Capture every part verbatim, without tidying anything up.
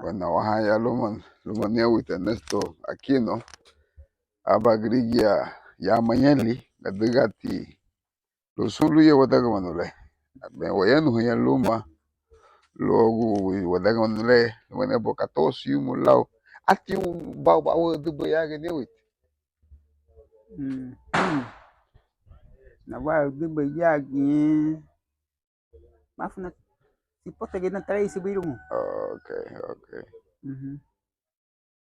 Bueno, wañaha ya luma, luma niawiti Ernesto Aquino, aban gürigia ya mañeli, ladügati lun sun luya wadagimanu le, wayanuhaña luma luagu wadagimanu le, luma nabo katosu yumu lau. Ati un bau, bau adübei yagi niawiti. Mm. Nabau adübei yagi. Mafuna, si pota gina tara isi birumu. Ok, ok. Mhm.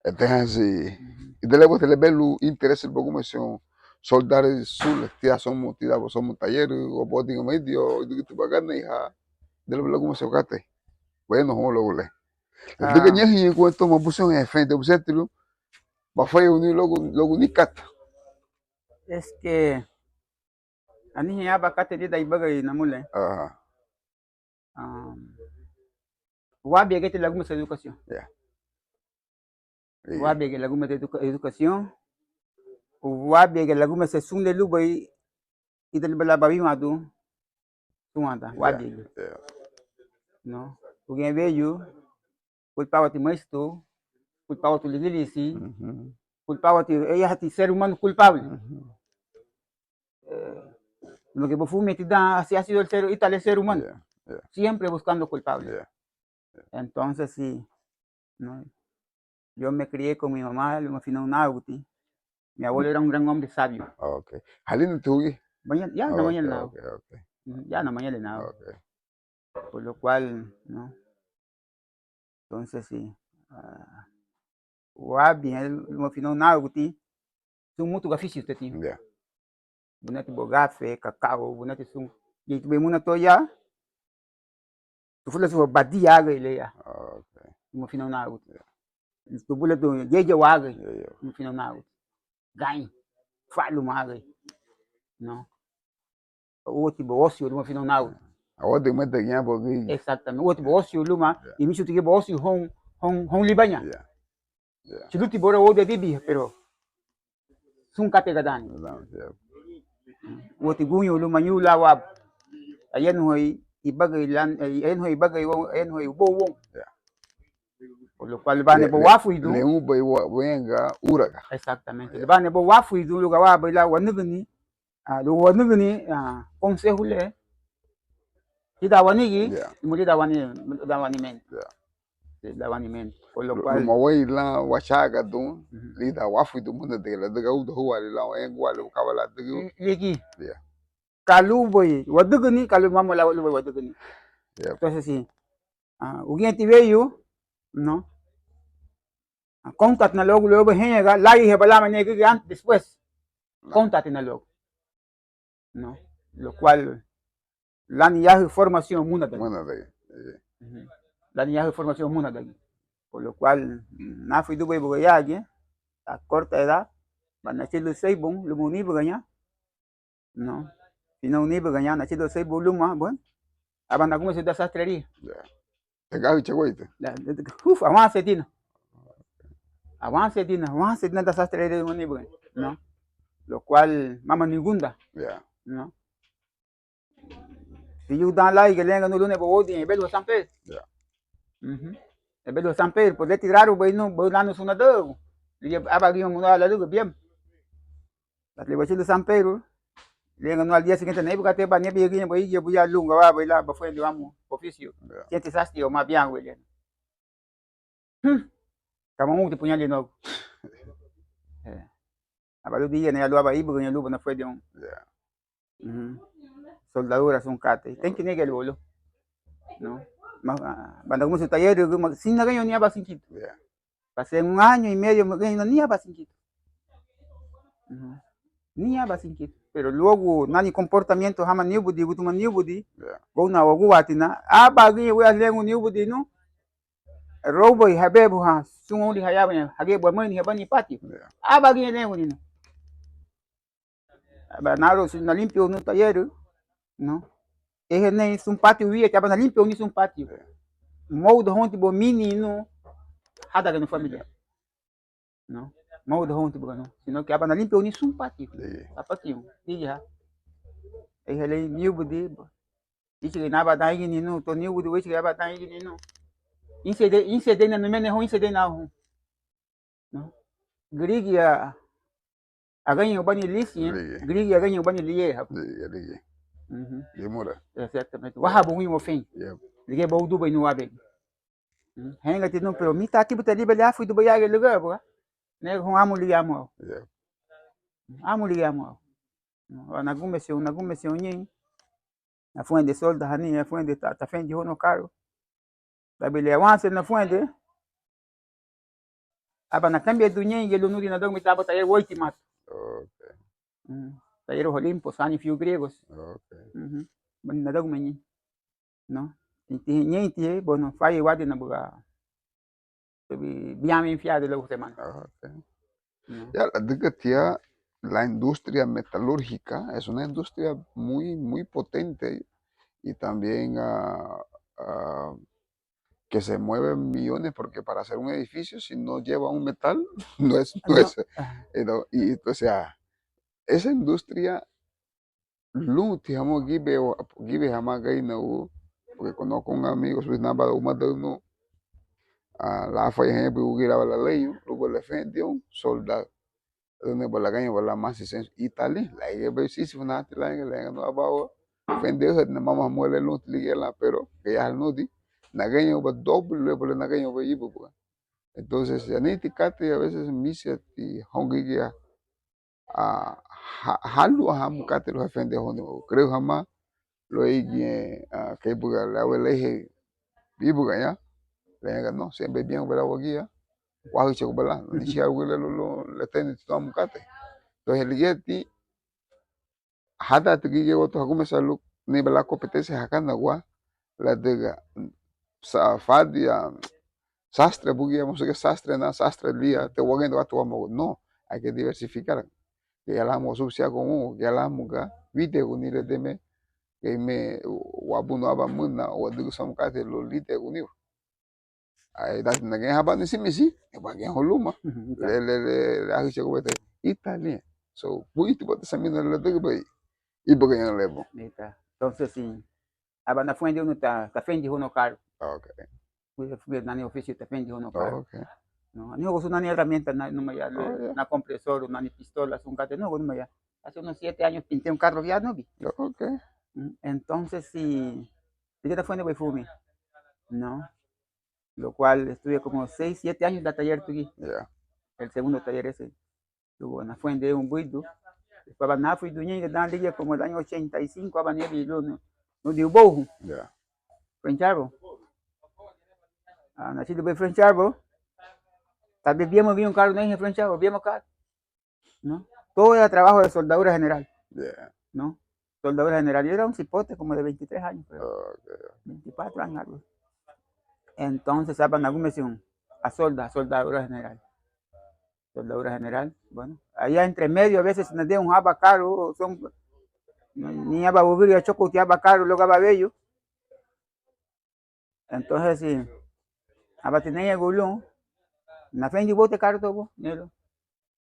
Entonces, mhm, ida liña buga lebelu interesi lun bagumeserun soldadu sun le, tidan somu, tidan somu tayeru, o bodigameidio, o idügüti baganeiha, ida liña buga lagumeserun katei. Bueno, houn luagu le. Ladüga ñahiñu guentó mabusenrun efendi busenti lun bafayeiruni luagu, luagu ni kata. Es que anihein aban katei lidan ibagari, namule. Aha. Am, wábiegeti lagumeserun educación. Ya. Wábiegeti lagumeserun educa-, educación. Wábiegeti lagumeserun sun le lubéi ida liña bala bawinwandun súnwandan, ya, wábiegeti. Ya. No. Uguñe weyu, culpawati maistru, culpawatu ligilisi, mhm, culpawati, eh, yahati ser humano culpable. Mhm. Eh, lo que bufumeti dan, así ha sido el ser, ítale ser humano. Ya, ya. Siempre buscando culpable. Ya, ya. Entonces, sí, no. Yo me crié con mi mamá, luma finóun náguti. Mi abuelo era un gran hombre sabio. Ok. Halina tugi? Mañana, ya, na mañana, ok, ok. Ujú, ya na mañana na. Ok. Por lo cual, ¿no? Entonces, sí. Ah, wabiña luma finóun náguti, sun mutu gafisiu teti. Ya. Bunati bogafe, kakau, bunati sun. Yei tubei muna to ya. Tufula suba badia agei le ya. Ok. Luma finóun náguti. Ya. Tubula tu, yeyewa agei. Ya, ya. Luma finóun náguti. Gain. Faluma agei. No. Úati ba ósiu luma finóun náguti. Awadi mete giñe bo gi. Exactamente. Úati ba ósiu luma, ya, y míchuti giñe ba ósiu houn, houn, houn libaña. Ya. Ya. Chuluti bora wóudin adibiha, pero sun katei gadaani. Gadaani, ya. Úati guñoun luma ñun lan wabu. Ayanuhei ibagari lan, ayanuhei ibagari woun, ayanuhei ubóu woun. Ya. Por lo cual, lubá le, nebe le, wafuridun. Le unbei wa-, wenga úraga. Exactamente. Ya. Lubá nebe wafuridun, lun gawabei lan wanügüni, ah, lun wanügüni, ah, consejo le, lidan wanigi, ya, luma lidan wani-, lidan wanimenti. Ya. Lidan wanimenti. Por lo cual, luma wéiri lan wachagadun, ujú, lidan wafuridun munadei, ladüga údahüwali lan, enguwali, kaba lan adügei. Li-, ligía. Ya. Ka lubéi wadügüni, ka lubéi mama lan lubéi wadügüni. Ya. Entonces, sí. Ah, uguñeti weyu, ¿no? Ah, kóuntatina luagu, luagu héñaga, lárigiñeba lan manigügü antes, después. No. Kóuntatina luagu. ¿No? Lo cual, lani yahü formación múnadagili. Múnadagili, sí. Ujú. Lani yahü formación múnadagili. Por lo cual, náfuridubei buga yagiñe, a corta edad, ba nachülürün seibun, luma níbugaña, ¿no? Finóun níbugaña, nachülürün seibun luma, bueno, aba nagumeserun dan sastrería. Ya. Te gahü chagueite. La, la, uf, avance dina. Avance dina, avance dina dan sastrería, luma níbugaña, ¿no? Lo cual, mama nigunda. Ya. ¿No? Fiu dan lárigiñe, lerenga nun lun nebe wóudin, ebelu San Pedro. Ya. Ujú. Ebelu San Pedro, pues leti rarubei nun, bau lanu sun nadügügu. Ligía aban giñe munaa lalügün biama. Lati le bachülürün San Pedro, lerenga nun al día siguiente, neibuga te ba, nebe giñe ba, igia buya lun gawabei lan, bafurendei wamu, oficio. Ya. Siente sasti o ma bian, güey, le. Hmm. Kama muti puñali nogu. Eh. Aba lun digiñe ya lun aban íbugaña lun ba nafurendeirun. Ya. Ujú. Soldadura sun katei. Tenki nege lulu. No. Ma, ah, ba nagumusu tayerügü, ma, sin nagaño ni aban singitu. Ya. Pasé un año y medio, ma, gaño ni aban singitu. Ujú. Ni aban singitu. Pero luagu nani comportamiento hama niubudi, gutuma niubudi. Ya. Gouna waguatina. Aban giñe wea lengu niubudi, no. Roubei habebuha, sun wounli hayabaña, hagía bamaini habani patio. Ya. Aban giñe lenguni, no. Aba naru sun nalimpiaunu tayerü, no. Ehe nei sun patio wíyeti, aba nalimpiauni sun patio. Ya. Móudahóunti buga mini, no. Hádangiñe nu familia. No. Móudahóunti buga, no. Sino que aba nalimpiauni sun patio. Ya. Apatiñu, igiha. Ehe lei niubudi, Íchiga naba dan ígini nun, to niubudi wíchiga aba dan ígini nun. Ínsiñedeina numéne houn, ínsiñedeina houn. Gürigia agañeirubani línsiñe, gürigia agañeirubani liñehabu. Dimura. Exactamente. Wahabu uñu wafin. Ligía bóudubei nuwabei. Héngati nun, pero mítatibu ta libe le áfuridubei yágiñe lügübua. Nege houn amu ligía amu au. Amu ligía amu au. Nagumesiun, nagumesiun ñein. Afuende solda hani, afuende ta, tafende houn karu. Dabi le awanse nafuende. Aba nakambia duñeingiñe lun nudi nadagumeti aba tayeru óutimatu. Tayeru Olimpos, ani fiu griegos. Bani nadagumeni. No. Ñeinti, bueno, fayei wadina buga. Bián bien fiado luego semana. Ya, ladüga tia, la industria metalúrgica es una industria muy, muy potente y también ah, ah, que se mueve millones porque para hacer un edificio, si no lleva un metal, no es, no es, eh, no, y, o sea, esa industria lunti hamá gibe, gibe hamá Garinagu, porque conozco un amigo, subudi naba umadaü nun, ah, láfaya haña buri wügüri aba lalañu, luba lefendiun, soldadu. Ladüga neba lagañeiba lan masi sensu ítali, laigabei Sísifu nati láñaga, lañaga nun abawa, fende ǘhadina mama hamuga le lunti ligía lan, pero gayara nudi, nagañeiba doble luéi ba le nagañeiba íbuga. Entonces, aniti katei a veces mínsiñeti houn gürigia, ah, ha, háluahamu katei lun hefende houn, creo hamá luéigiñe, ah, kei buga le awe leihei íbugaña, le ñaga no, siempre biángubei lan wagía, wáhüchaguba lan, nichia wügüri le lun, lun leteniti tuamu katei. Entonces, ligíati, hádanti gürigia guentó hagumesera lun ñeinba lan competencia haganagua, ladüga, sa, fadi, ah, sastre bugia, mosu giñe sastre na, sastre liña, te wageinda watu wamagu. No, hay que diversificar. Gayara hamuga subsiagun, gayara hamuga wídeguni le deme, geime wabunu aban muna, wadügün somu katei lun lídeguniwa. Ai, dati nageinha aban nisimisi, nageinha luma. Le, le, le, le, ahichaguba te, ítali. So, buiti bati samina ladügübei íbugaña le bun. Entonces, sí. Aba nafuendeirun ta, tafende houn karu. Ok. Fui, fui nani ofisiu tafende houn karu. Ok. No, anihein sun nani herramienta na, numaya, oh, yeah, na compresor, nani pistola, sun katei, no, numaya. Hace unos siete años pinté un carro ya, no vi. Ok. Mm, entonces, sí, ligía tafuendebei fumi. No. Lo cual estuve como seis, siete años da taller tugi. Yeah. El segundo taller ese. Luego nafuendeirun buidu. Después aba náfuridun ñéingiñe dan ligía como el año ochenta y cinco, aba niabin lun, nudi ubouhoun. Ya. Fuencharo. Ah, nachidubei Fuencharo. Tal vez biama biña un carro, no dije Fuencharo, biama carro. ¿No? Todo era trabajo de soldadura general. Ya. ¿No? Soldadura general. Yo era un cipote como de veintitrés años, creo. Ok. Veinticuatro años, algo así. Entonces, aba nagumesiun a solda, soldadura general. Soldadura general, bueno, allá entre medio a veces nadieun aban karu, son, ni aban wügüri achokuti aban karu luagu aban weyu. Entonces, sí, aba tineiñagun lun, nafendi bote karu to bo, nelo.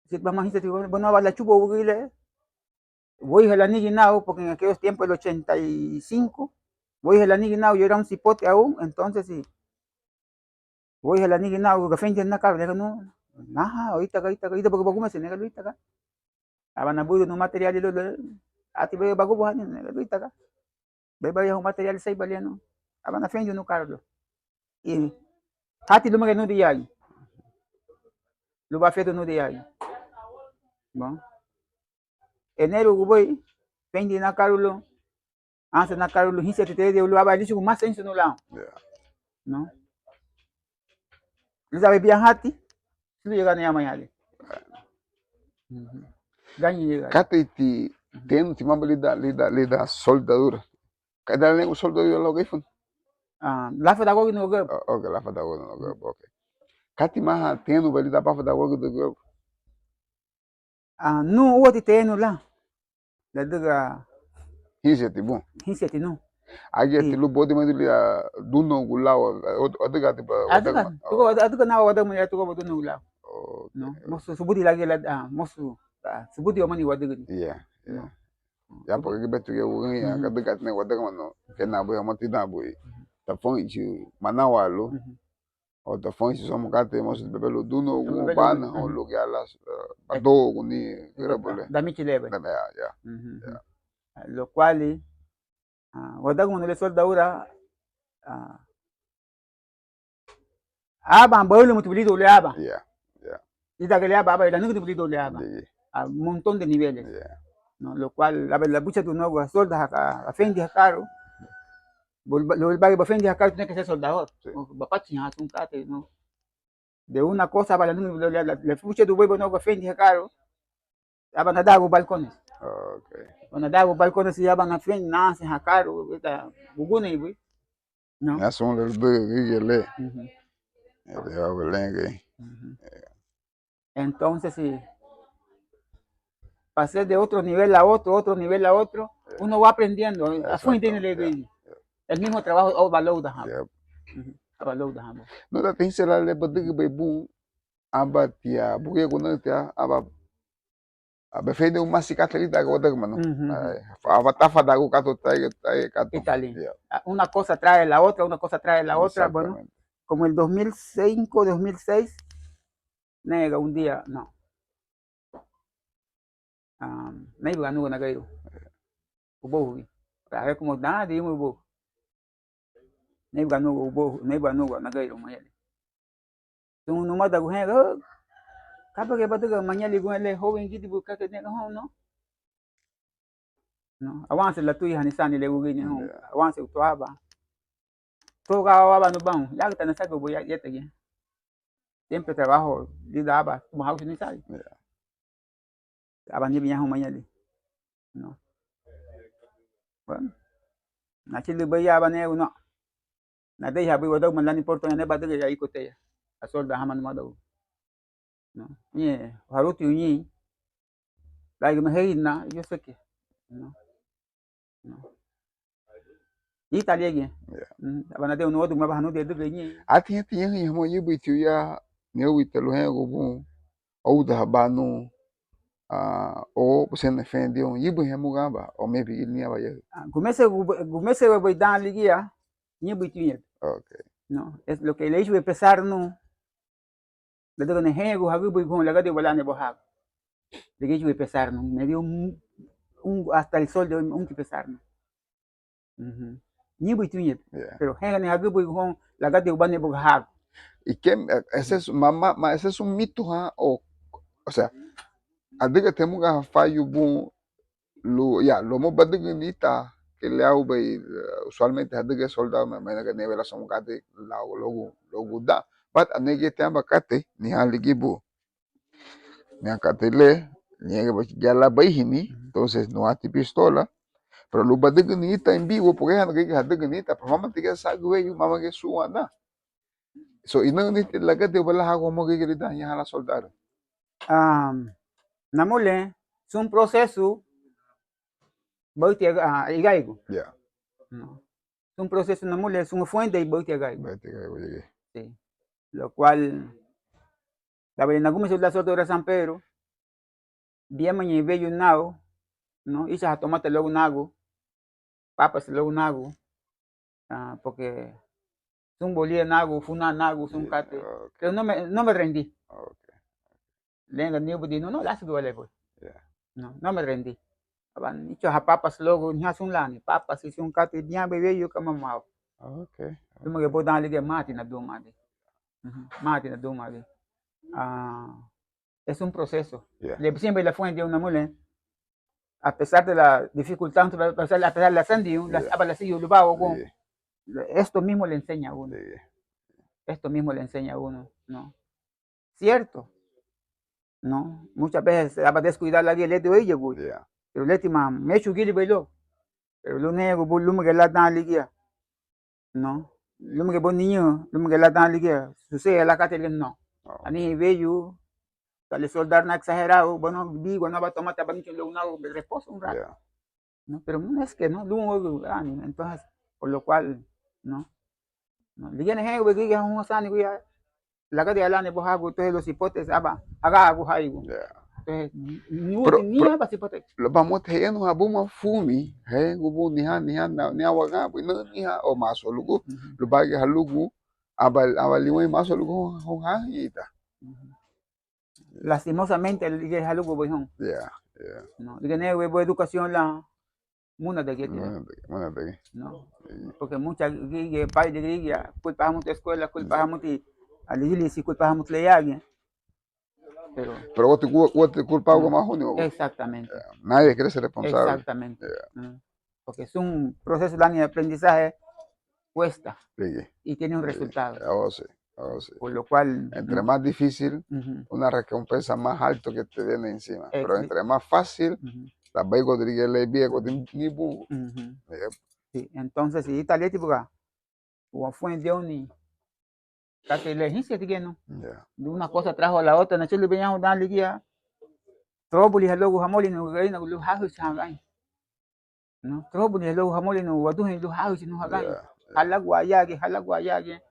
Sí, vamos a decir, bueno, aba lachuba wügüri le, wéiha lanigi nau, porque en aquellos tiempos, el ochenta y cinco, wéiha lanigi nau, yo era un cipote aún, entonces, sí, wéiha lanigi nau, gafendi na karu, nega, no, naha, oitaga, oitaga, ida bagu bagumese, nega, luitaga. Aba nabuidunu material, lo, lo, ati be bagubuhani, nega, luitaga. Be ba yahu material, sei balianu. Aba nafendi nu karu, lo. I, hati luma ge nu diagi. Luba fedu nu diagi. Bon. Enero gubei, fendi na karu, lo. Ansa na karu lun hínsiñeti tede lun aban líchugun más seinsu nu lau. Ya. No. Lidan biahati, lun yagana ya mañale. Gañi yagana. Kateiti tenu timaba lidan, lidan, lidan soldadura. Kada lengu soldadura lau gaifun. Ah, lafa dagogi nu gabu. Oh, ok, lafa dagogi nu gabu, ok. Kati maha tenu ba lidan bafa dagogi nu gabu. Ah, nun úati tenu lan. Ladüga hínsiñeti bun. Hínsiñeti nun. Ágiati lun bódimadi lidan dúnougu lau, adügati ba, adüga, adüga, adüga nau wadagimanu, adüga ba dúnougu lau. No, mosu subudi lagi la, ah, mosu, ah, subudi wamani wadügüni. Ya, ya. Ya, porque gibe tuya wügüriña, adügati ne wadagimanu, kena bui, amati dan bui. Tafanchi, manawalu. o tafansi somu katei, mosu bebeluduna ugu bana o lugiala, badoguni, gürabule. Damichilebe. Lo cual, wadagimanu le soldadura, aban baülamuti lidoun le aban. Lídangiñe le aban, aban lanügüni lidoun le aban. A montón de niveles. Lo cual, aba labuchadun nuagu asolda, afendi hakaru. Lubagi bafendi hakaru, tiene que ser soldador. Bapachiha sun katei, ¿no? De una cosa, aba lanügüni, labuchadun beiba nuagu afendi hakaru. Aba nadagun balcones. Aba nadagun balcones, aba nafendi nanse hakaru, ugunei bui. ¿No? Ñasu le ludügügüya le. Entonces, sí, pasé de otro nivel a otro, otro nivel a otro, uno va aprendiendo, afuñe dini le gürigia. El mismo trabajo, o baloudahan. O baloudahan. No, da tinse la le badügübei bun, aba tia, buguya gunütia, aba befendi un masi katei lidan wadagimanu. Aba tafadagun katei tai, tai katei. Una cosa trae la otra, una cosa trae la otra, bueno, como el dos mil cinco, dos mil seis, nega un día, no. Neibuga nuga nageirun. Ubougui. Para ver cómo nada, digo, ubougui. Neibuga nuga ubougui, neibuga nuga nageirun mañali. Sun numadagu henga, ka bagi badüga mañali gun le joven gidibu ka ke nega houn, no? No, awanse latuihani sani le ugini houn, awanse utuaba. Toga awa nubau, yagüta nasagü bu yetagiñe. Siempre trabajo lidan aban tuma hausi nisari. Aba nibiña houn mañali. No. Bueno. Nachilübei ya aba negu no. Nadeihabei wadagimanu lani porto ñane badügüya ikuteya. Asolda hama numadagu. No. Ñe, haruti uñi. Lágime heina, yo sé que. No. Ítali egia. Aba nadeu nuadu maba hanudi adügei ñein. Ati ati ñein hamo yibuiti uya, ñein wita luhengu bun. Oudahaba nu, o busén nefendiun yibuin hamuga aba o mebigili ni aba ya. Gumese, gumese bai dan ligía, ñein buiti uñe. No, es lo que le hizo pesar nu. Ladüga nehegu hagübürigu houn lagadi uba lani buhagu. Ligía hizo pesar nu. Me dio un, un, hasta el sol de hoy, un pesar nu. Ñein buiti uñe. Pero hengani hagübürigu houn lagadi uba ni buhagu. Y que, ese es, ma, ma, ma, ese es un mito, ha, o, o sea, adüga temuga fallu bun, lu, ya, lumoun badügüni ita, kei le aubei, usualmente hadüga soldadu, me, me, nega nebe la somu katei, lau, luagu, luagu dan. But anhein giñeti aban katei, niha ligibu. Niha katei le, niha giñe lan barihini, entonces nuati pistola, pero lun badügüni ita en vivo, porque ha nagei hadügüni ita, pero mama tigía sagü weyu, mama giñe súnwandan. So, inarüniti lagadi uba lan hagu hamuga gürigia lidan, ñaha lan soldadu. Namulen, sun prosesu, baüti igaigu. Sun prosesu namulen, sun afuendei baüti igaigu. Baüti igaigu, ya. Sí. Lo cual, dabei nagumeserun lan soldadu San Pedro, biama ñein weyu nau, no, icha hatomata luagu nagu, papasi luagu nagu, porque sun bolía nagu, funa nagu, sun katei. Pero no me, no me rendí. Lenga niubudi nu, no, lásügüba le bui. No, no me rendí. Aba nicha ha papasi luagu, niha sun lani, papasi sun katei, biñabei weyu kamamau. Lúmagiñe bou dan ligía mati nadumadi. Mati nadumadi. Es un proceso. Le busenbei lafuendeirun namulen, a pesar de la dificultad, a pesar, a pesar lasandiun, aba lasigiu lubá wagun. Esto mismo le enseña a uno. Esto mismo le enseña a uno, ¿no? Cierto, ¿no? Muchas veces aba descuidar lagía leti wéiyagua. Pero létima méchugilibei luagu. Pero lun négugubei lúmagiñe lan dan ligía. No, lúmagiñe bou niñu, lúmagiñe lan dan ligía, susede lan katei ligía, no. Anihein weyu, ka le soldado na exagerado, bueno, digo, no, aba tomata, aba nichun luagu nau reposo un rato. No, pero no es que no, lun wéyu, ah, entonces, por lo cual, no. Ligía nehegubei gürigia hun hasanigua ya, lagadi alani buhagu, entonces los cipotes aba hagaguharigu. Entonces, ni, ni aba cipote. Lubá muti heyenuha buma fumi, heyengu bun niha, niha, niha waganbun, inarüniha o masolugu, lubaragiñe halugu, aba, aba liweimasu lun houn, houn hanigi ita. Lastimosamente ligía halugubei houn. Ya, ya. No, ligía nege bu educación lan múnadagiñe. Múnadagiñe, múnadagiñe. No. Sí. Porque mucha giñe, giñe, bai ligía, culpa hamuti escuela, culpa hamuti aligilisi, culpa hamuti le yaagiñe. Pero, pero úati, úati culpa agu, eh, mahuni agu. Exactamente. Ya. Nadie quiere ser responsable. Exactamente. Ya. Mm. Porque es un proceso de aprendizaje, cuesta. Sí. Y tiene un resultado. Oh, sí. Oh, sí. Por lo cual, entre más difícil, una recompensa más alto que te viene encima. Pero entre más fácil, labeigo dirige le biego de ni bu. Sí, entonces, si ita leti buga, wafurendeiruni katei le hínsiñeti giñe, ¿no? Ya. De una cosa trajo la otra, nachülübei ñahoun dan ligía, turóbuli haluagu hamolinu Garinagu lun háhücha hagañi. No, turóbuli haluagu hamolinu waduheñu lun háhücha nun hagañi. Ya, ya. Halagua yagiñe, halagua yagiñe.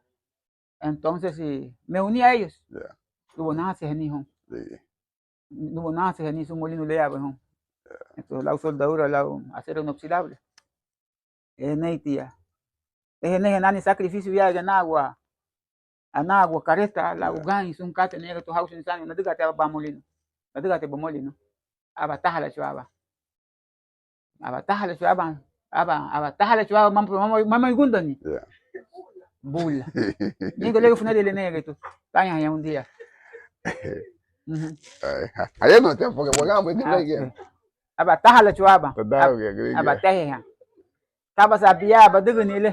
Entonces, me uní a ellos. Ya. Luagu nánsehani houn. Sí. Luagu nánsehani sun molinu le yabei houn. Ya. Entonces, lau soldadura, lau acero inoxidable. Eneiti ya. Ehe, nehe nani sacrificio ya, ya nagua. Anagua kareta, lau gañi sun katei, nege tu hausu ni sani, nadügati aban molinu. Nadügati aban molinu. Aba tahala chuaba. Aba tahala chuaba. Aba, aba tahala chuaba, mama, mama, mama igundani. Ya. Bula. Nigo lego funari le nege tu. Taña ya un día. Ujú. Ay, ha-, hayanuhati, porque wagamba ni lege. Aba tahala chuaba. Tadau ya, aba taheha. Kaba sabía badügüni le.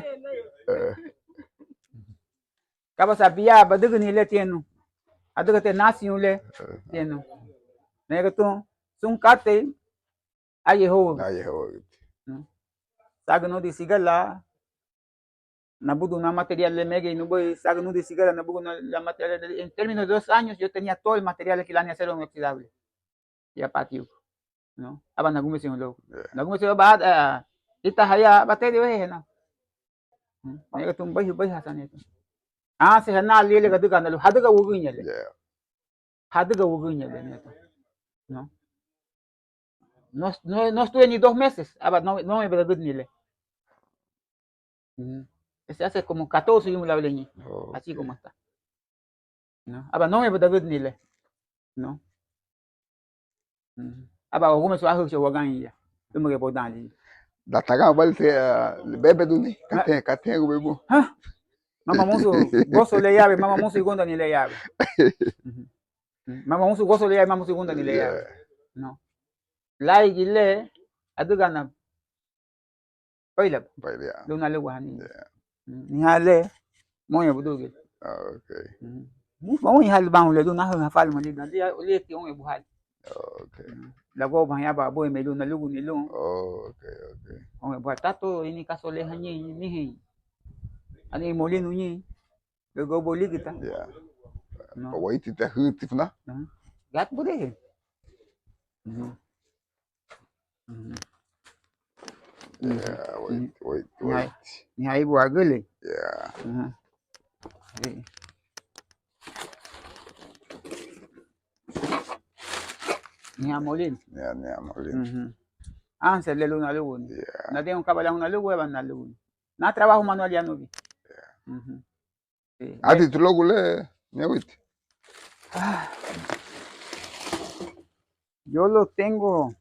Eh. Kaba sabía badügüni le tiña nun. Adügati nasiñu le tiña nun. Nege tun sun katei, aye hougü. Aye hougü. Sagü nudi sigala, nabuduna material le megei nubéi, sagü nudi sigala, nabuduna material. En términos de dos años, yo tenía todo el material aquí, lani acero inoxidable. Ya pati uku, ¿no? Aba nagumeserun luagu. Ya. Nagumeserun aba, ah, ita haya, aba teri wehe, ¿no? Mm, nege tun beihu, beiha sani tun. Anse hana lile gadüga nalu, hadüga wügüriña le. Ya. Hadüga wügüriña le, nege tun. ¿No? No, no, no estuve ni dos meses, aba no, no me dagüdüni le. Ujú. Ese hace como catorce años la hablé ñi. Oh, así como está. ¿No? Aba no me dagüdüni le. ¿No? Ujú. Aba wagumeserun ahücha wagañi ya. Lúmagiñe bodan li. Dataganbalite, ah, bebeduni. Katei, katei gubei bu. Ha? Mama musu goso le yabei, mama musu igundani le yabei. Ujú. Mama musu goso le yabei, mama musu igundani le yabei. Ya. ¿No? Laigi le, adügana Bailabu. Bailabu. Lun naluguhani. Ya. Mm, niha le, moña budugil. Ah, ok. Mm. Moña hali baun le lun nahü hafaluma li, na li, li ti oña buhali. Ah, ok. Mm. Lagobahaña ba bue me lun naluguni lun. Oh, ok, ok. Oña buhali. Tato, ini kaso le hañi, nihi. Ani molinu ñi. Luego boligita. Ya. No. Pawaiti ta hüti funa. Ujú. Gat budehe. Ujú. Ujú. Ya, wait, wait, wait. Ni hai bu agüle. Ya. Ujú. Sí. Ni amolin. Ya, ni amolin. Ujú. Anse le luna luguni. Ya. Nadie un kabala una lugu, eba na luguni. Na trabajo manual ya no vi. Ya. Ujú. Sí. Adi tu luagu le, ñawiti. Ah. Yo lo tengo.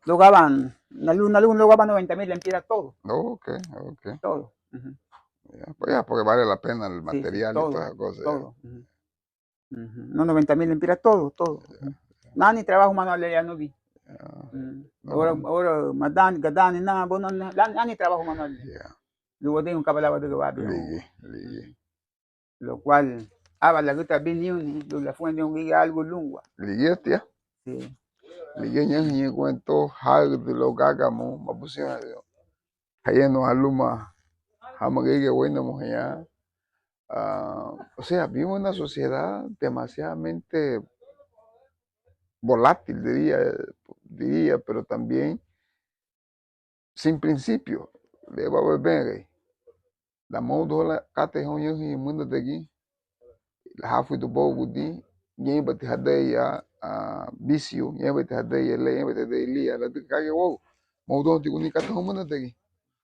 Luagu aban, nalu-, nalugun luagu aban noventa mil lempira todo. Ok, ok. Todo. Ujú. Ya, pues ya, porque vale la pena el material y toda esa cosa, ya. Sí, todo, todo. Ujú. Ujú. No, noventa mil lempira, todo, todo. Ya. Ujú. Nani trabajo manual le ya no vi. Ya. Mm. No. Ahora, ahora, madani, gadani, na, bueno, na, la, nani trabajo manual le. Ya. Luagu wadügün kaba lan wadügüba biña. Ligi, ligi. Lo cual, aba lagüta biniuni, lun lafurendeirun gürigia algo lungua. Ligía tia. Sí. Ligía ñañahein guentó, haüdü lo gágamu, mabusiña. Hayenuha luma hama gürigia wéinamuhaña. Ah, o sea, vivimos en una sociedad demasiadamente volátil, diría, diría, pero también sin principio. Le baba bengei. La móuduhoun lan katei houn ñañahein münadagiñe. Lahafuridun bóugudi, ñéinbati hadeia, ah, bisiu, ñéinbati hadeia le, ñéinbati hadeia lía, ladüga ka uagu, móuduhounti guni katei houn münadagiñe.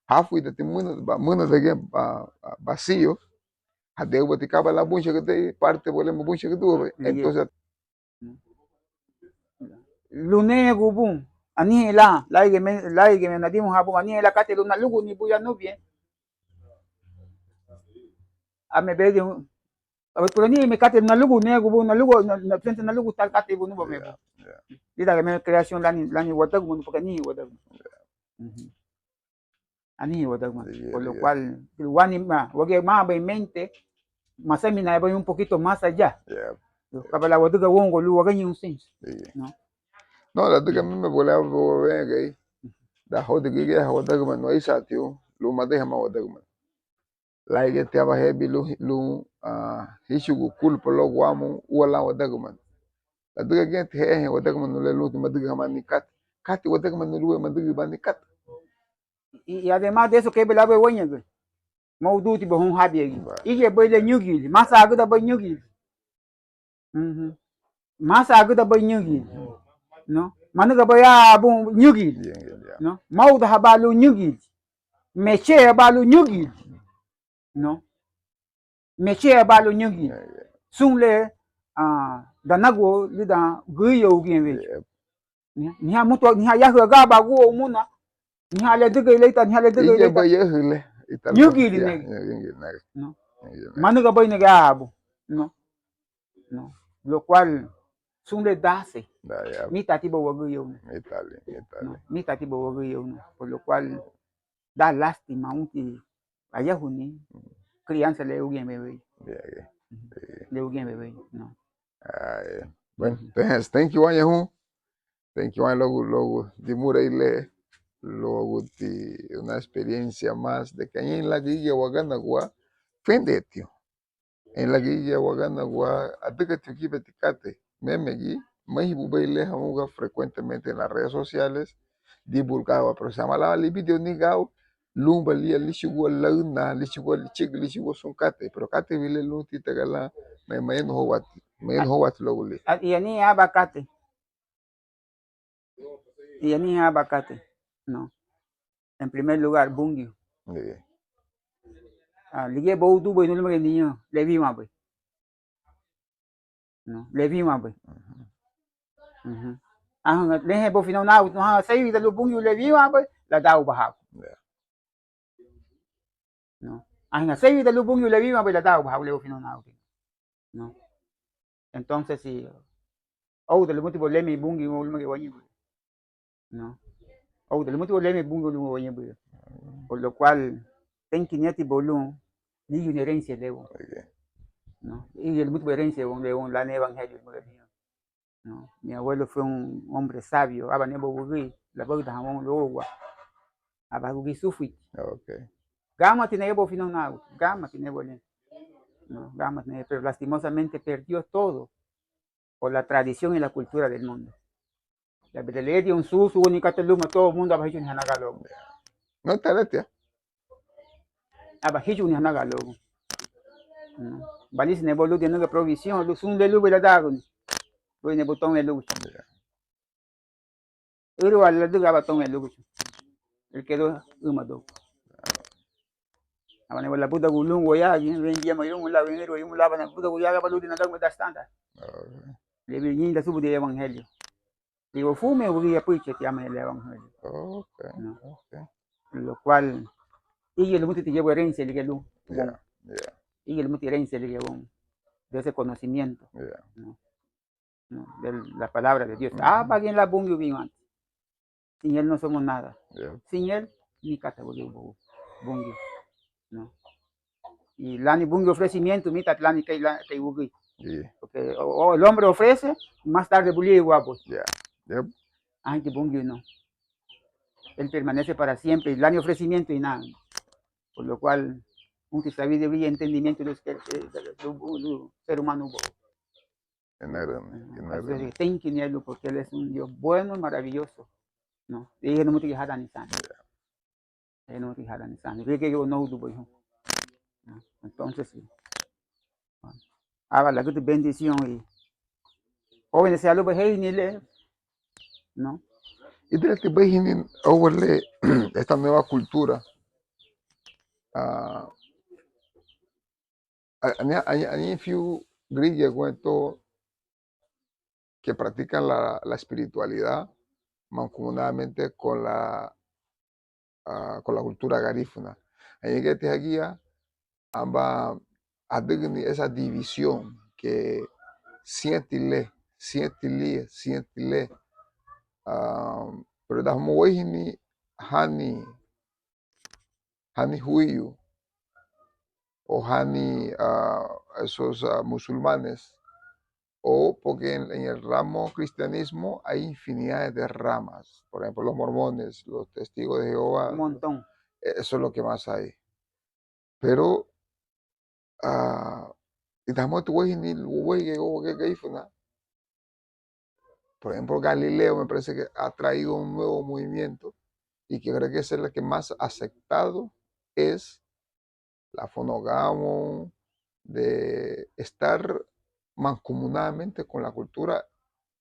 háfuridati mǘnada, mǘnadagiñe vacío, hadeirubati kaba lan bunchagüdei, parte buga le mabuchagüdübei. Entonces, lun nariñagun bun, anihein lan, lárigiñeme, lárigiñeme nadimurehan bun, anihein lan katei lun naluguni bun ya núbiñe. Ame bedi, pero anihein katei lun naluguni, nariñagun bun, nalugu, na, na, nalugu tal katei bun, nubame bun. Lídangiñeme creación lani, lani wadagimanu, porque anihein wadagimanu. Anihein wadagimanu, por lo cual, wani ma, wagía mábei mente, masaminarabei un poquito más allá. Kaba lan wadüga woungua lun wagañeirun seinsu, ¿no? No, ladüga meme buleibei wawengei, dan hóudin gürigia ha wadagimanu, éisatiu, lun madeirahama wadagimanu. Lárigiñeti aban hebi lun, lun, ah, híchugun culpa luagu wamoun ua lan wadagimanu. Ladüga giñeti herehein wadagimanu le lunti madügün hamani katei. Katei wadagimanu lubéi madügübani katei. Y, y además de eso, kei bei labei wéiñegei, móudutibu houn hábiñe. Ígirabei le ñǘgili, masagüdabei ñǘgili. Masagüdabei ñǘgili, ¿no? Manügabei aban ñǘgili, ¿no? Móudahaba lun ñǘgili, mechehaba lun ñǘgili, ¿no? Mechehaba lun ñǘgili. Sun le, ah, danagua lidan gürigia uguñe weyu. Nihán mutu, nihán yahü aganbaguaü muna, nihán le adügei le ítara, nihán le adügei le ítara, ñǘgili nege, ¿no? Manügabei nege abu, ¿no? ¿No? Lo cual, sun le dase, mítatibu wagüriaü, ¿no? Mítatibu wagüriaü, ¿no? Por lo cual, da lástima, aunque ayahuni crianza le uguñebei weyu. Le uguñebei weyu, ¿no? Bueno, entonces, thank you, waña hun. Thank you, waña, luagu, luagu dimurei le, luagu ti una experiencia más de que ñein lan gürigia waganagua, fendetiña. Ñein lan gürigia waganagua, adügatiña gíbeti katei, meme gi, méibuba le hamuga frecuentemente en las redes sociales, divulgaba, pero sama lan libidiña ni gau, lunba liña líchugua laüna, líchugua lichügü, líchugua sun katei, pero katei wili lunti ítara lan, me, me enojo wati, me enojo wati luagu li. Y ani aban katei. Y anihein aban katei, ¿no? En primer lugar, Bungiu. Ligía bóudubei lun lúmagiñe niñu, le wínwanbei, ¿no? Le wínwanbei. Anhein le bófinau náguti, anhein aseiwida lun Bungiu le wínwanbei, ladaubahabu. ¿No? Anhein aseiwida lun Bungiu le wínwanbei, ladaubahabu le bófinau náguti, ¿no? Entonces, si ouda lumutibu lemei Bungiu lúmagiñe wañubei, ¿no? Ouda lumutibu lemei Bungiu lúmagiñe wañubei. Por lo cual, teinki niñatibu lun, ligía ni herencia le woun, ¿no? Ligía lumutibu herencia woun le woun, lani evangelio lúmagiñe. ¿No? Mi abuelo fue un hombre sabio, aba neba wügüri labahüdahan woun luougua, aba wügüri súfuruti. Gámati neba bófinau náguti, gámati neba le, ¿no? Gámati neba, pero lastimosamente perdió todo por la tradición y la cultura del mundo. Lebelediña sun suwa ni katei luma, todo el mundo aba híchuguni hanaga luagu. No te letia. Aba híchuguni hanaga luagu. Balisi neba lun dianuga provisión, lun sun le lubéi ladaaguni. Lun neba tounwen lúguchu. Ǘrüwa ladüga aban tounwen lúguchu. Él quedó ǘmadou. Aba neba labudagun lungua yagi, wengiyama irumu lan, wengirua irumu lan, aba nabudagun yagi, aba ludin nadagimanu dan standard. Le ñein lasubudirei evangelio. Ligía furumiñe wügüri apurichiha tiamá le evangelio. ¿No? Lo cual, ígiñe lumutiti yebe herencia ligía lun woun. Ígiñe lumuti herencia ligía woun, de ese conocimiento, ¿no? ¿No? De la palabra de Dios. Ábangiñe lan Bungiu wínwanti. Sin él no somos nada. Sin él, ni kata wügüri Bungiu, ¿no? Y lani Bungiu ofrecimiento, mítati lani kei, kei wügüri. Porque o, o el hombre ofrece, más tarde buliwa bui. Anhein ti Bungiu no. Él permanece para siempre, y lani ofrecimiento inarüni. Por lo cual, un ti sabiduría y entendimiento de los que, de, de, de, de ser humano. Inarüni, inarüni. Thank you, Nielu, porque él es un Dios bueno y maravilloso, ¿no? Ligía numuti hadan nisani. Ligía numuti hadan nisani. Ligía yo no dubo yo. ¿No? Entonces, sí. Aba lagütü bendición y jóvenes, sea lubéi heini le, ¿no? Ida liña ti beihini aubei le esta nueva cultura Ah, a- aña- aña- añahein fiu gürigia guentó que practican la, la espiritualidad mancomunadamente con la, ah, con la cultura garífuna. Añahein giñeti hagía, aba adügüni esa división que siñati le, siñati le, siñati le. Ah, pero dan hamuga warihini hani, hani huíu, o hani, ah, esos, ah, musulmanes, o porque en, en el ramo cristianismo hay infinidades de ramas. Por ejemplo, los mormones, los testigos de Jehová. Un montón. Eso es lo que más hay. Pero, ah, y dan hamuga warihini luéigiñe ga- ga- garífuna. Por ejemplo, Galileo me parece que ha traído un nuevo movimiento y que creo que es el que más aceptado es la fonogamo, de estar mancomunadamente con la cultura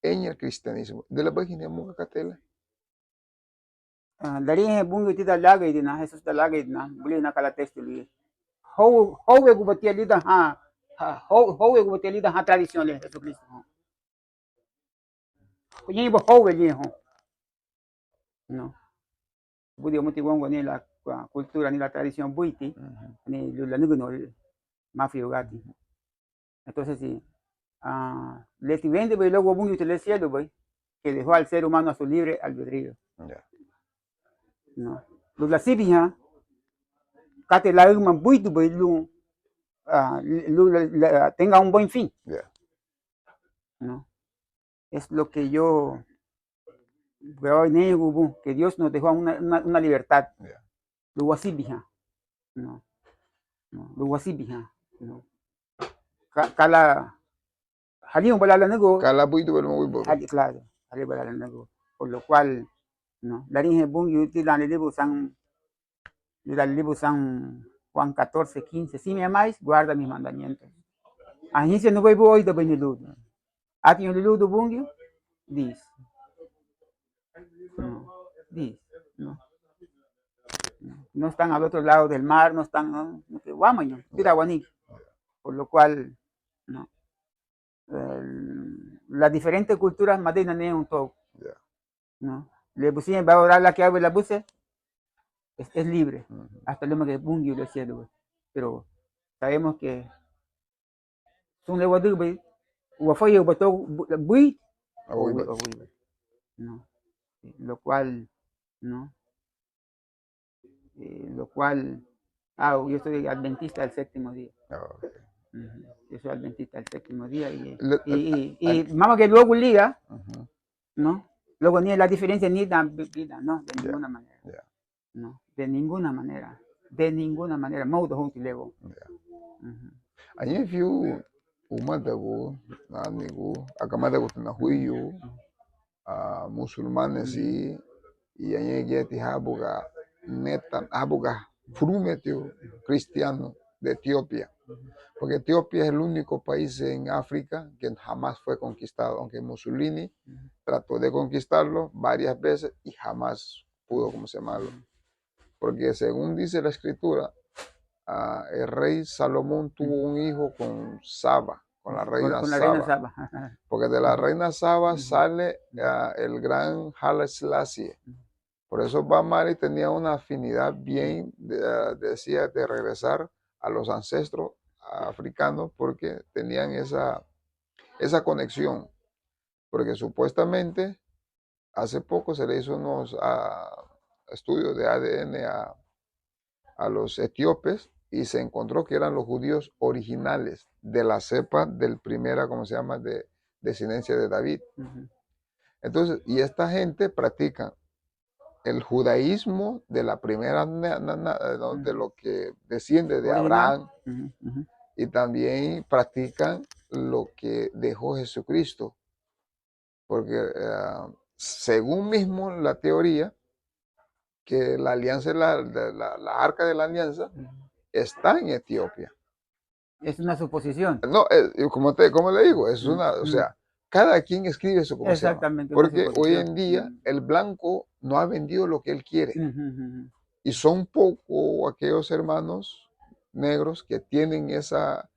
en el cristianismo. De la página muga catela. Ah, lariñagun Bungiu tidan lágeidina, Hesusu tidan lágeidina, bulina kala texto li. Hou-, hóuweguba tia lidan ha, ha, hou-, hóuweguba tia lidan ha tradición le Hesukrístu. Ñeinba hóuwe liña houn. No. Budia muti wóungua ni la, ah, cultura ni la tradición buiti, ni lun lanügünu mafiougati. Entonces, si, ah, leti wendebei luagu Bungiu ti le siélubei, que dejó al ser humano a su libre albedrío. Ya. No. Lun lasibihan katei lan üma buídubei lun, ah, lun la, la, tenga un buen fin. Ya. No. Es lo que yo veo en ello, que Dios nos dejó una, una, una libertad. Ya. Lun wasibihan. No. No. Lun wasibihan. No. Ka-, kala haliuba lan lanügü. Kala buíduba luma buíduba. Hali-, claro, haliuba lan lanügü. Por lo cual, no, lariñagun Bungiu tidan líburu san, tidan líburu san Juan catorce quince: Si me amáis, guardad mis mandamientos. Anhein se nubéi bun, óidabei niludun. Átiri liludun Bungiu? Dis. No, dis, no. No están al otro lado del mar, no están, no, no, que wámañu, tidan wanigi. Por lo cual, no. El, las diferentes culturas madeinane un to. Ya. No. Le busiñe ba orar la que abre la buse, es, es libre. Ujú. Hasta luma que Bungiu le siélubei. Pero sabemos que sun le wadügübei, wafayouba to bu-, buí, o buí, o buí. No. Lo cual, no. Eh, lo cual, ah, yo soy adventista del séptimo día. Ah, ok. Ujú. Yo soy adventista del séptimo día y, y, y, y mama que luego liga, ujú, ¿no? Luego ni la diferencia ni da vida, no, de ninguna manera. Ya. No, de ninguna manera. De ninguna manera. Móudahóuti lego. Ya. Ujú. Añahein fiu umadagu, nánigu, agamadagutina huíu, ah, musulmanes, y, y añahein giñeti hábuga neta, hábuga furumiñetiu cristiano de Etiopía. Porque Etiopía es el único país en África que jamás fue conquistado, aunque Mussolini trató de conquistarlo varias veces y jamás pudo, ¿cómo se llama? Porque según dice la escritura, ah, el rey Salomón tuvo un hijo con Saba, con la reina Saba. Porque de la reina Saba sale, ah, el gran Haile Selassie. Por eso Bob Marley tenía una afinidad bien, de, ah, decía, de regresar a los ancestros africanos porque tenían esa, esa conexión. Porque supuestamente hace poco se le hizo unos, ah, estudios de A D N a, a los etíopes y se encontró que eran los judíos originales de la cepa del primera, ¿cómo se llama?, de descendencia de David. Ujú. Entonces, y esta gente practica el judaísmo de la primera na-, na-, na-, eh, no, de lo que desciende de Abraham, y también practican lo que dejó Jesucristo, porque, eh, según mismo la teoría, que la alianza, la, la, la, la arca de la alianza está en Etiopía. Es una suposición. No, eh, como te, como le digo, es una, o sea, cada quien escribe su como se llama. Exactamente, una suposición. Porque hoy en día el blanco no ha vendido lo que él quiere. Ujú, ujú, ujú. Y son pocos aquellos hermanos negros que tienen esa,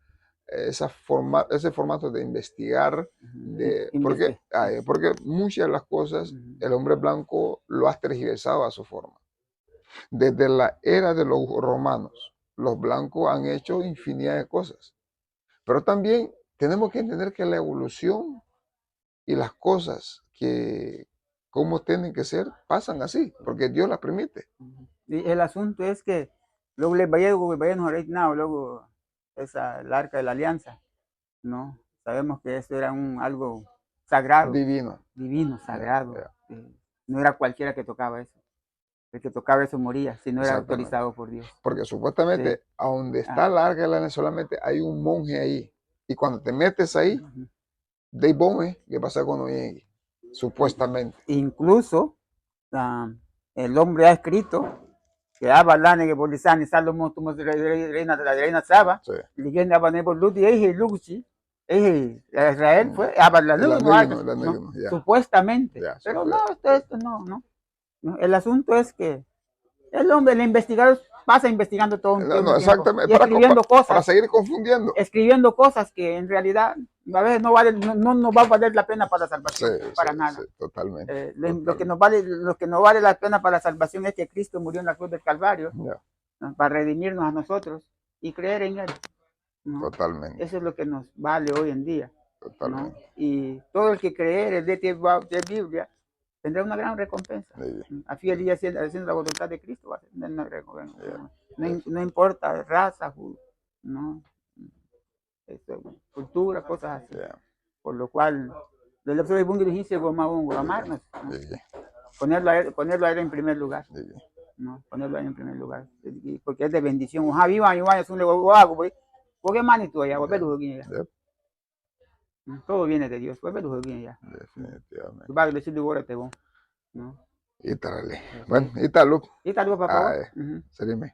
esa forma, ese formato de investigar, de, porque, ay, porque muchas de las cosas el hombre blanco lo ha tergiversado a su forma. Desde la era de los romanos, los blancos han hecho infinidad de cosas. Pero también tenemos que entender que la evolución y las cosas que como tienen que ser pasan así, porque Dios las permite. Y el asunto es que luego le vaya, vaya, right now, luego esa, el arca de la alianza, ¿no? Sabemos que eso era un, algo sagrado. Divino. Divino, sagrado. Eh, no era cualquiera que tocaba eso. El que tocaba eso moría si no era autorizado por Dios. Porque supuestamente, a donde está el arca de la alianza solamente hay un monje ahí. Y cuando te metes ahí, de bom, eh, que pasa cuando llegue, supuestamente. Incluso, ah, el hombre ha escrito que aba lánigi bo lisaani Salomón, tumosu reina, reina Saba, ligía aba neighbor ludi, eije luguchi, eije Israel fue, aba lanügünu, supuestamente. Pero no, esto, esto no, no. ¿No? El asunto es que el hombre, el investigador, pasa investigando todo un tiempo, exactamente, y escribiendo cosas. Para seguir confundiendo. Escribiendo cosas que en realidad a veces no vale, no, no nos va a valer la pena para la salvación, para nada. Sí, totalmente. Eh, lo, lo que nos vale, lo que no vale la pena para la salvación es que Cristo murió en la cruz del Calvario, ¿no? Para redimirnos a nosotros y creer en Él, ¿no? Totalmente. Eso es lo que nos vale hoy en día, ¿no? Totalmente. Y todo el que creer, el de, de Biblia, tendrá una gran recompensa. Así él iba haciendo, haciendo la voluntad de Cristo, va a tener una recompensa. No, no importa raza, ju-, no, este, cultura, cosas así. Por lo cual, le le Bungiu hínsiñeguaü, amarnos, ¿no? Ponerlo a él, ponerlo a él en primer lugar, ¿no? Ponerlo a él en primer lugar. Y porque es de bendición. Ajá, viva, viva, es un lugar, porque manitu allá, todo viene de Dios. Webelu hagía ya. Definitivamente. Lubá lesilu górate woun, ¿no? Ítarale. Bueno, ítalu. Ítalu, papá. Seremei.